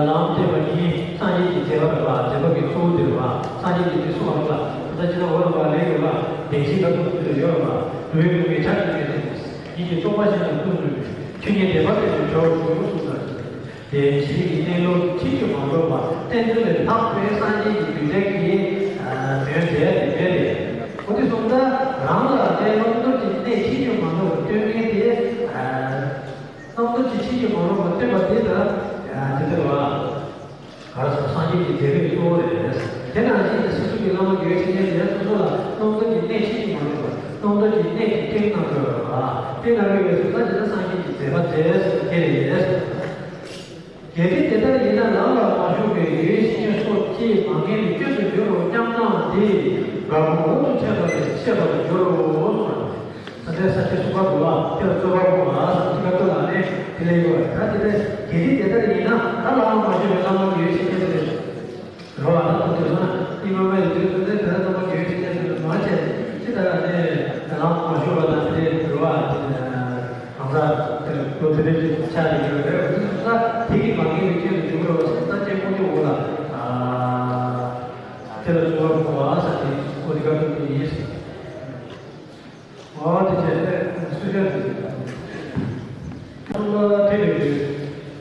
ལམ་སྟོན་པ་ཉིད་སངས་རྒྱས་ཀྱི་མཛད་པ་རེད་པ། མཛད་པ་གི་གཙོ་བོ་དེ་རེད་པ། སངས་རྒྱས་ཀྱིས་དེ་གསུངས་པ་རེད་པ། ད་ཅི་ན་འོ་རེད་པ། ལེགས་རེད་པ། བདེན་བཞིའི་ཁ་ཐུག་ཏུ་ཡོད་རེད་པ། འགྲོ་བའི་དགོས་པའི་ཆ་ཤས་ཀྱི་ཉིད་ཀྱི་རྟོགས་པ་ཞིག་ལ་ཀུན་རྫོབ་པའི་ཆོས་ཉིད་བདེན་པ་ཐོབ་པའི་གྲོགས་སུ་གསུངས་པ་དེ་བཞིན་གྱི་གནས་ལུགས་ཕྱིན་ཅི་མ་ལོག་པ་བསྟན་ཚུལ་ལས་ལྷག་པའི་སངས་རྒྱས་ཀྱི་གདུལ་བྱ་གི་དོན་མཛད་དེ་མེད་པས། འོ་དེ་སོང་ཙང་རང་ལ་གནས་བླང་དོར་གྱི་གནས་ཕྱིན་ཅི་མ་ལོག་པ་སྟོན་མཁན་དེ། རྣམ་རྟོག་གི་ཕྱིན་ཅི་མ་ལོག་པར་སྟོན་པ་དེ་ལྟར་དེ་ལྟར་བ། ག་རེ་ཟེར། སངས་རྒྱས་ཀྱི་མཛད་པའི་གཙོ་བོ་རེད། དེ་ནང་བཞིན་དུ་སོ་སོ་གི་བླ་མ་དགེ་བའི་བཤེས་གཉེན་དེ་སོ་སོ་ལ་རྣམ་རྟོག་གི་གནས་ཕྱིན་ཅི་མ་ལོག་པར་རྣམ་རྟོག་གི་གནས་ཀྱི་སྟེང་ན་འགྲོ་བ་དེ་ལྟར་ཡོད་པའི་སོ་སོ་དེ་ལ་སངས་རྒྱས་ཀྱི་མཛད་པ་མཛད་དེ་རེད། གལ་ཏེ་དེ་ལྟར་ཡིན་ན་ལམ་ལ་མ་ཞུགས་པའི་དགེ་བའི་བཤེས་གཉེན་སོགས་ཀྱིས་མ་ངེས་པའི་སྐྱོན་དུ་འགྱུར་རོ་སྙམ་ན་དེ་འགལ་རྐྱེན་འོག་ཏུ་ཆད་པ་ལས་ཤེས་པར་འགྱུར་རོ། ས་མཐའི་ས་བཅད་གསུམ་པ་འདུག་ལ། དེ་ལ་རྩོད་པ་སྤོང་བ་ཟེར་གྱི་སྐབས་དུ་ལ་ནི་དེ་ལས་ཡོད་པ་རེད། ད་དེ་ལས་དགེ་སྡིག་དེ་ལྟར་ཡིན་ན་ད་ལའང་མ་ཞུ་བའི་བླ་མ་དགེ་བའི་བཤེས་གཉེན་དེ་རེད། རོ་ཨ་ད་དུ་དེ་སོང་ན་ཨི་མ་མ་ཡི་དུས་སུ་ནི་དེ་ལ་བླ་མ་དགེ་བའི་བཤེས་གཉེན་དེ་མ་བྱས་ཅི་ལྟར་ནི་ལའང་མ་ཞུ་བ་དང་དེ་རོ་ཨ་དེ་གང་ཟག་དེ་ལོ་དེ་རེད་ཅེས་ཆགས་ཡོད་རེད། འོ་དེ་སོང་ན་དེ་གི་མ་ངེས་པའི་རྐྱེན་དུ་འགྱུར་རོ་ཟེར་ད་ཅེས་ཁོང་ཚོ་འོ་ལ་དེ་ལ་རྩོད་པ་སྤོང་བ་ཟེར་ཏེ་འོ་དེ་ག་དུ་དེ་ཡིན། འོ་དེ་བྱས་ཏེ་སུས་ཀྱང་དེ་གསུམ་པ་ཐེག་པའི་རིགས།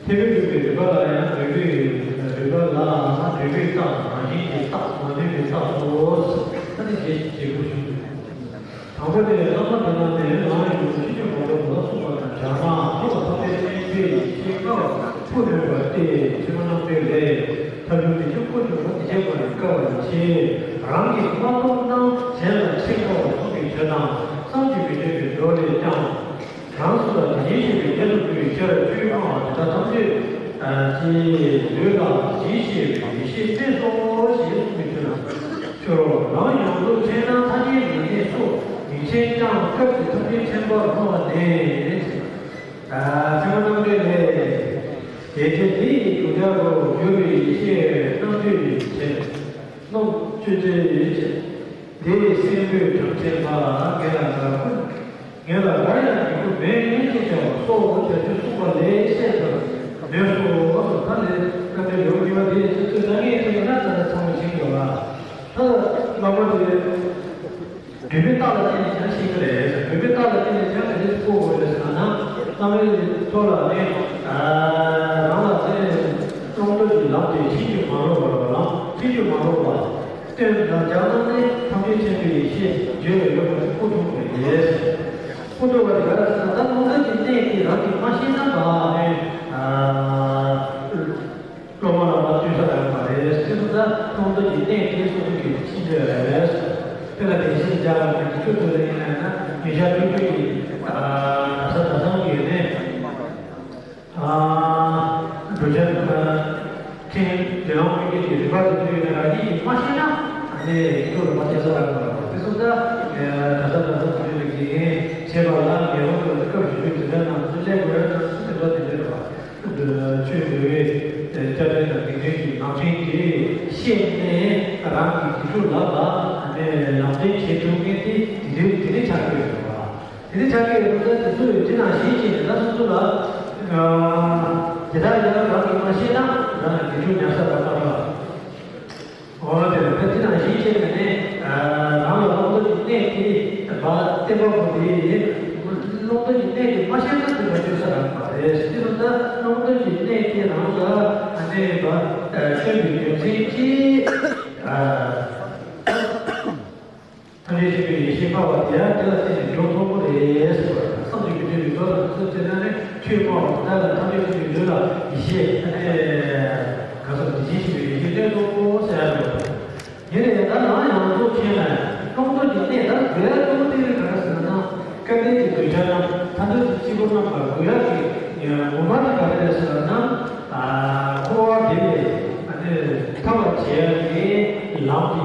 ཐེག་པའི་རིགས་པའི་རིགས་པ་ལ་ཡང་འདོད་པའི་རིགས་པ་ལ་འདོད་པའི་རྟགས་རང་བཞིན་གྱི་རྟགས་མ་འདོད་པའི་རྟགས་སོ། ད་ནི་རྗེས་རྗེས་པོ་ཞུ། དང་པོ་ནི་བླ་མ་དེ་རྣམས་ནི་ལམ་ཡང་དག་ཕྱིན་ཅི་མ་ལོག་པ་ལ་སོགས་པ་དང་སྦྱར་ན་ཐོབ་པ་ཐམས་ཅད་སྨིན་པའི་ཡེ་ཤེས་ལྔ་བ་ཀུན་ནོན་པ་སྟེ་ཕྱི་མ་རྣམ་འགྲེལ་ལས། ཐབས་ལམ་ནི་ཆོས་སྐུ་གྱུར་པ་དེ་བྱེད་པར་དཀའ་བ་ཡིན་ཕྱིར། རང་གིས་མ་རྟོགས་ན་གཞན་ལ་ཕྱིར་དཀའ་བ་གསུངས་པའི་ཆོས་དང་བསམ་གྱིས་མི་ཁྱབ་པའི་མདོ་ལས་ཀྱང་། རང་སུ་ལ་དེ་བཞིན་གཤེགས་པའི་རྒྱ་མཚོ་ལྟ་བུའི་ཆོས་རབ་ཆོས་སྤངས་པ་དེ་དག་ཐམས་ཅད་ཀྱི་ལུས་ལ་ཇི་ཤེས་པའི་ཡེ་ཤེས་སྨིན་སོ་ཞེས་གསུངས་པའི་ཆོས་དང་། ཁྱོད་རང་ཡོངས་རྫོགས་ཕྱིར་ན་ཐ་སྙད་མེད་མཁན་སོགས་མིང་ཆེན་ཀྱང་སྐབས་ཀྱི་ཐམས་ཅད་མཁྱེན་པར་སྨྲ་བ་ནས། ཨ་ཚད་མ་རྣམ་འགྲེལ་ལས། དེ་ཚེ་དེ་ཡི་གདུལ་བྱ་རོ། འགྱུར་བའི་ཡེ་ཤེས་རྣམ་དཔྱོད་ཡིན་ཞེས། རྣམ་དཔྱོད་ཅན་ཡིན་ཞེས། དེ་ཡི་སེམས་པོས་བགྲང་བྱེད་པ། ངེད་ལ་དགའ་ཁུལ། ངེད་ལ་དགའ་ཡང་འགྱུར་ཁུལ་མེད་ཅེས་བྱ་བ་སོགས་བྱ་རྒྱུ་གསུངས་པ་ལས་ཤེས་པར་ནུས་སོ། ད་ལས་ད་ལྟའི་ལེའུ་གཉིས་པ་དེ་ཚོ་ཚོད་ལྟ་ངེས་ཐུབ་ན་ད་ལྟ་ཚང་མ་ཤེས་འགྲོ་ལ། ད་ལྟ་ལམ་པ་དེ། འདོད་པའི་རྟགས་ལ་བརྟེན་ནས་ཀྱང་ཤེས་ཀྱི་རེད། འདོད་པའི་རྟགས་ལ་བརྟེན་ནས་ཀྱང་ག་རེ་གོ་དགོས་རེད་ཟེར་ན། བླ་མའི་ཐོག་ལ་ནི་རང་ལ་ནི་བླང་དོར་གྱི་ལམ་དེ་ཤེས་རྒྱུ་མ་རོགས་པ། ལམ་ཤེས་རྒྱུ་མ་རོགས་པ། སྟོན་དང་སྦྱར་ན་ནི་ཐམས་ཅད་མཁྱེན་པའི་ཡེ་ཤེས་བརྗོད་པའི་ཡོད་པ་དེ་གོ་ཐུབ་པ་རེད། གོ་ཐུབ་པ་རེད་ཟེར་ན། ད་བླང་དོར་གྱི་གནས་དེ་རང་གིས་མ་ཤེས་ན་བ་ནི། སློབ་མ་ལ་མ་བསྟུན་ས་རག་མ་རེད། དེ་ཚོ་ད་བླང་དོར་གྱི་གནས་དེ་སོ་སོ་གིས་ཤེས་འདོད་རེད། དཔེ་ལ་དེ་བཞིན་སྦྱར་བ་ནི་དེ་ཚོ་ཚོ་ལ་ཡིན་ན་ཡང་ན་ཉེ་ཆར་ཐུག་རྒྱུ་གི་གྲྭ་ས་གྲྭ་ཚང་གི་ནས་འགྲོ་ཆ་ཁྲིམས་དེ་ལོང་མི་སྐད་ཀྱི་རིག་པ་དེ་ཚོ་ཡོད་ན་རང་ཉིད་ཀྱིས་མ་ཤེས་ན་ཨ་ནི་ཁྱོད་ལ་མ་བསྟན་ས་རག་མ་རེད། དེ་ཚོ་ད་གྲྭ་ས་གྲྭ་ཚང་དེ་ཚོ་ལ་དགེ་རྒན་བྱེད་པ་ལ་ངེས་པར་དུ་སྐབས་ཞུ་རྒྱུ་དེ་འདྲ་ནང་ཚུད་སླེབས་དགོས་ན་དེ་འདྲ་དེ་འདྲ་རེད་བ། ཆོས་འདུལ་བའི་སྐྱབས་འགྲོ་དང་དགེ་འདུན་གྱི་ནང་ཚན་དེ་ཤེས་ནས་རང་གི་དགེ་ཕྲུག་ལ་ལ་ལམ་སྟོན་བྱེད་ཐུབ་མཁན་དེ་དེ་དུས་དེ་ནས་ཆགས་ཀྱི་ཡོད་པ། དེ་ནས་ཆགས་ཀྱི་ཡོད་པ་དེ་ཚོ་ཡོད་དེ་ནང་བཞིན་བྱས་ནས་ད་སོ་སོ་ལ་དེ་དག་ཡང་རང་གིས་མ་ཤེས་ན་རང་གི་དགེ་ཕྲུག་ཉར་ས་རག་མ་རེད། འོ་དེ་ལ་དེ་ནང་བཞིན་བྱས་ནས་ནི་རང་ལ་བླང་དོར་གྱི་གནས་དེ་བ་བསྟན་པ་པོ་དེ་བླང་དོར་གྱི་གནས་དེ་མ་ཤེས་ན་དེ་མ་བྱོས་ས་རག་པ་རེད། དེ་ལ་ད་བླང་དོར་གྱི་གནས་དེ་རང་ལ་ཨ་ནི་བ་སྟོན་པའི་རྒྱུ་མཚན་གྱིས་ཐམས་ཅད་མཁྱེན་པའི་ཡེ་ཤེས་སྨྲ་བ་དེ་ཡང་དེ་ལ་བརྟེན་ནས་འགྲོ་ཐུབ་པ་རེད་ཟེར་བ་དང་། བསམ་གྱིས་མི་ཁྱབ་པའི་འགྲོ་དང་ཚུལ་དེ་ན་ནི་ཆོས་སྨྲ་བ་དེ་དག་ལ་ཐམས་ཅད་མཁྱེན་པའི་ལུས་ལ་ཡེ་ཤེས་ཨ་ནི་ག་ས་དེ་བཞིན་གཤེགས་པའི་ཡེ་ཤེས་གནས་སོ་ཟེར་ཡ་རེད་བ། ཡིན་ནའི་ད་ནང་ཡང་དུ་ཕྱིན་ནས་བླང་དོར་གྱི་གནས་ད་དགོས་ཡ་གཙོ་བོ་དེ་ག་རེ་ཟེར་ན། སྐལ་ལྡན་གྱི་གདུལ་བྱ་རྣམས་ཐར་འདོད་ཀྱི་སྐྱེས་བུ་རྣམས་ལ་དགོས་ཡ་གི་ངོ་མ་དེ་ག་རེ་རེད་ཟེར་ན། འཁོར་བ་འདི་ལས་ཐར་བར་བྱེད་ཡ་གི་ལམ་གྱི་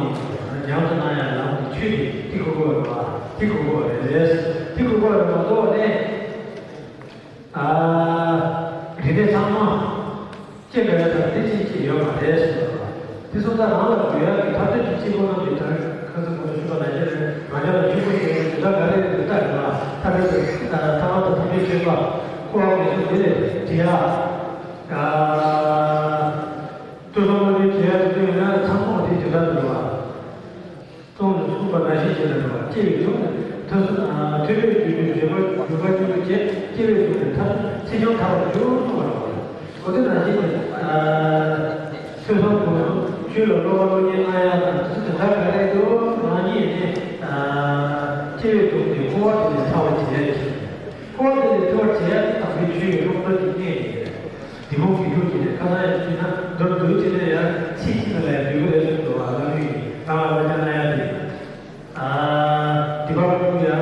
ཉམས་སུ་བླང་ཡ་ལམ་གྱི་ཆོས་དེ་དེ་དགོས་ཀྱི་རེད་པ། དེ་དགོས་ཀྱི་རེད། དེ་དགོས་ཀྱི་རེད་མ་གཏོགས་ནས། ཨ། རིག་གནས་ཚང་མ་སྐྱེ་དགོས་ཡ་དང་དེ་ཅིག་ཅིག་ཡོད་མ་རེད་ཟེར་བ། དེ་སོང་ཙང་རང་ལ་དགོས་ཡ་གི་ཐར་འདོད་ཀྱི་སྐྱེས་བུ་རྣམས་ཀྱི་དོན་ཁ་སང་གོང་དུ་ཞུས་པ་ནང་བཞིན་རེད། རང་ཅག་ལ་ཆོས་སྐུ་ཞེས་པའི་དེ་དག་ག་རེ་རེད། དེ་དག་ཡོད་ལ་ཐར་འདོད་ཀྱི་ཐར་པ་དང་ཐམས་ཅད་མཁྱེན་པ་འཁོར་བ་འདས་གསུམ་འདི་ལས་བྲལ་ཡ། ཨ། ཐོས་བསམ་སློབ་གཉེར་བྱེད་ཡ་དེ་ཚོ་ཡོད་ན་ཚང་མ་དེ་དེ་འདྲ་འདུག་བ། གསུངས་ནས་གསུངས་པ་ནང་བཞིན་བྱས་ནས་འགྲོ་བ། སྐྱེ་བའི་དུས་ནས་ཐོས་བསམ་ཐོས་པས་བརྗོད་པའི་བརྗོད་པ་བརྗོད་པ་བརྗོད་པའི་རྗེས་སྐྱེ་བའི་དུས་ནས་ཐར་ཚེ་རབས་ཐར་བར་འགྱུར་གསུངས་པ་རེད། གོ་དེ་ནང་བཞིན་ནས་ཐོས་བསམ་སྒོམ་གསུམ་ཆོས་ལ་སློབ་པ་སློབ་གཉེར་གནང་ཡ་དང་དེ་ཚོ་དེ་དག་ག་རེ་འདུག་རང་ཉིད་ནས་སྐྱེ་བའི་དུས་ནས་འཁོར་བ་དེ་ནས་ཐར་བར་བྱེད་ཡ་ཡིན། འཁོར་བ་དེ་ནས་ཐར་བར་བྱེད་ཡ་དེ་དམ་པའི་ཆོས་ཡིན། སློབ་པ་དེ་གནས་ཡིན། དེ་མོ་གི་ཐུགས་ཀྱི་ཁ་ལ་ཡང་བྱས་ན་མདོར་བསྡུས་བྱས་ན་ཡང་ཚིག་གཅིག་ལ་ཡང་འདུས་པ་རེད་ཟེར་འདུག་བ། ལམ་རིམ་གྱི་ནང་ལ་བསླབ་བྱ་གནང་ཡ་དེ། ཨ། སྡིག་པ་སྤོང་ཡ་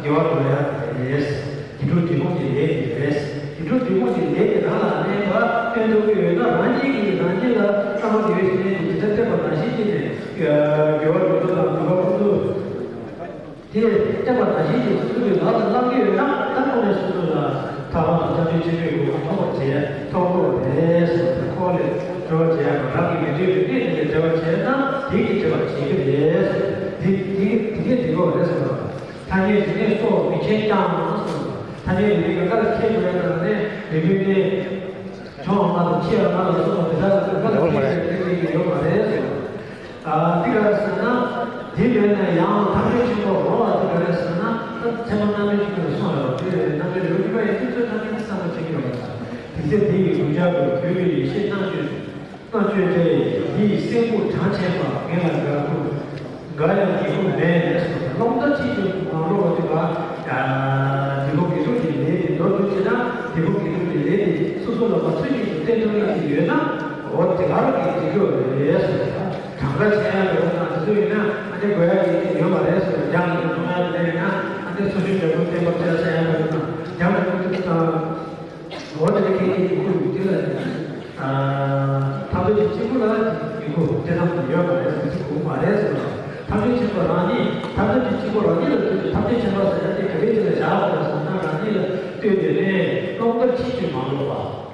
དགེ་བ་འགྲོ་ཡ་རེད། དགེ་ཕྲུག་སྡིག་སྤོང་གི་ལས་དེ་རེད། དགེ་ཕྲུག་སྡིག་སྤོང་གི་ལས་དེ་རང་ལ་གནས་པ་སྟོན་ཐུབ་ཀྱི་ཡོད་ན་རང་ཉིད་ཀྱིས་རང་ཉིད་ལ་བསམ་པ་དགེ་བའི་བཤེས་གཉེན་དེ་ཇི་ལྟར་བསྟེན་པ་ནང་བཞིན་བྱས་ནས་དགེ་བ་འགྲོ་ཚུལ་དང་སྡིག་པ་སྤོང་ཚུལ། དེ་བསྟན་པ་ནང་བཞིན་གྱི་སོ་སོ་གི་ལག་ཏུ་བླང་གི་ཡོད་ན་ད་ཁོ་ནས་སོ་སོ་ལ་ཐར་པ་དང་ཐམས་ཅད་མཁྱེན་པའི་གོ་འཕང་ཐོབ་པར་བྱེད་ཐོབ་དགོས་པ་རེད་ཟེར་བ་དེ། འཁོར་བ་ལས་གྲོལ་བར་བྱེད་ཡ་དང་རང་གི་ངན་འགྲོའི་གནས་དེ་ལས་བྲལ་བར་བྱེད་ན་དེ་གིས་བྲལ་བར་བྱེད་ཀྱི་རེད་ཟེར་བ་དེ་དེ་དེ་གས་བྲལ་དགོས་པ་རེད་ཟེར་བ། ཐ་སྙད་རིག་གནས་སོགས་མི་མཁྱེན་ཀྱང་ཟེར་བ། ཐ་སྙད་རིག་གནས་གང་ག་ལ་མཁྱེན་དགོས་ཡ་དང་ནས་རིག་པའི་གནས་བྱུང་བ་མ་གཏོགས་ཆེ་བ་མ་ལ་སོགས་པ་དེ་དག་ལ་གང་ག་ལ་མཁྱེན་ཡ་ཐ་སྙད་ཡོད་མ་རེད་ཟེར་བ། ཨ། འདི་ག་རེ་ཟེར་ན། འདི་མེད་ན་ཡང་ཐམས་ཅད་མཁྱེན་པར་རོ་ལ་འདི་ག་རེ་ཟེར་ན། ད་ཚད་མ་རྣམ་དབྱེ་གཅིག་པུ་ནས་གསུངས་ཡོད་པ་དེ་རེད། རྣམ་དབྱེ་ལེའུ་གཉིས་པ་ཡི་དུས་ཚོད་ཐམས་ཅད་བསམ་བློ་བྱེད་ཀྱི་ཡོད་པ་དང་། དེ་ཚེ་འདི་ཡི་གདུལ་བྱ་རོ། འགྱུར་བའི་ཡེ་ཤེས་རྣམ་དཔྱོད་རྣམ་དཔྱོད་ཅན། འདི་ཡི་སེམས་ཁོང་བགྲང་བྱེད་པ། ངེད་ལ་དགའ་ཁུལ། དགའ་ཡང་འགྱུར་ཁུལ་མེད་ཟེར་བ་དང་། སློབ་མཐར་ཕྱིན་གྱི་མ་འགྲོ་བ་དེ་བ། དེ་ཕོ་དགེ་ཕྲུག་གི་ལས་དེ་མདོར་བསྡུས་བྱས་ན་དེ་ཕོ་དགེ་ཕྲུག་གི་ལས་དེ་སོ་སོ་ལ་མ་ཚུད་ཀྱི་དེ་བསྟན་ཐུབ་ཡ་དེ་ཡོད་ན། འོ་དེ་ག་རང་གིས་འགྲིག་གི་རེད་ཟེར་བ་དང་། གྲངས་ཀ་ཆེ་ཡ་འདྲ་བོ་དང་དེ་ཚོ་ཡིན་ན་ཨ་ནི་དགོས་ཡ་གི་ཡོད་མ་རེད་ཟེར་བ། རྒྱང་གི་མཐོང་ཡ་དེ་ཡིན་ན་ཨ་ནི་སོ་སོའི་འབྲས་བུ་བསྟན་པ་སྤེལ་ས་ཡ་འདྲ་བོ་དང་རྒྱང་གི་མཐོང་དུས་དང་། འོ་དེ་ནི་ཁྱེད་ཀྱི་ཡིག་ཁུག་ཡོད་དེ་ལ་ཨ་ཐབས་ཤེས་གཅིག་པུ་ལ་ཡིག་ཁུག་དེ་ཙམ་དུ་ཡོད་མ་རེད་ཟེར་གྱི་དགོས་མ་རེད་ཟེར་བ། ཐམས་ཅད་མཁྱེན་པ་རང་ཉིད། ཐམས་ཅད་ཀྱི་གཅིག་པུ་རང་ཉིད་ལ་ལྟོས་ཏེ་ཐམས་ཅད་མཁྱེན་པ་ཟེར་ཡ་དེ་ག་རེ་ཅིག་ལ་བཞག་དགོས་ཟེར་ན། རང་ཉིད་ལ་ལྟོས་ཏེ་ནས་སློབ་མཐར་ཕྱིན་གྱི་མ་འགྲོ་བ།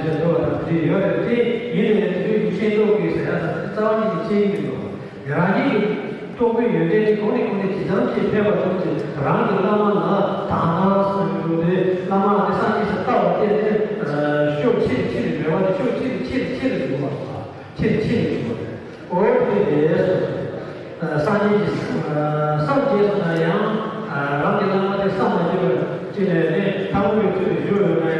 ཡང་ཅིག་འདུག་པ་དང་དེ་ཡོད་རེད། དེ་ཡིན་ནའི་དེ་དུས་ཀྱི་ཤེས་རྟོགས་ཀྱི་ཟེར་ཡ་དང་རྩ་བ་ཉིད་ནས་ཤེས་ཀྱི་མི་འདུག་རང་ཉིད་ཀྱི་རྟོགས་པའི་ཡོན་ཏན་དེ་གོང་ནས་གོང་ནས་ཇི་ཙམ་གྱིས་འཕེལ་བ་ཙམ་གྱིས་རང་གི་བླ་མ་ལ་དག་སྣང་ཟེར་གྱི་འདུག་དེ་བླ་མ་དེ་སངས་རྒྱས་སུ་ལྟ་བ་དེ་དེ་ཤུགས་ཆེ་རུ་ཆེ་རུ་འགྲོ་བ་དེ་ཤུགས་ཆེ་རུ་ཆེ་རུ་ཆེ་རུ་འགྲོ་བ་ཆེ་རུ་ཆེ་རུ་འགྲོ་བ་རེད། འོ་དེ་རེད། སངས་རྒྱས་ཀྱི་སངས་རྒྱས་སུ་ན་ཡང་རང་གི་བླ་མ་དེ་བསམ་མ་ཁྱབ་པར་ཅི་ནས་ནི་ཐལ་མོ་སྦྱར་བའི་ཚུལ་དུ་བཞུགས་ཡོད་ན་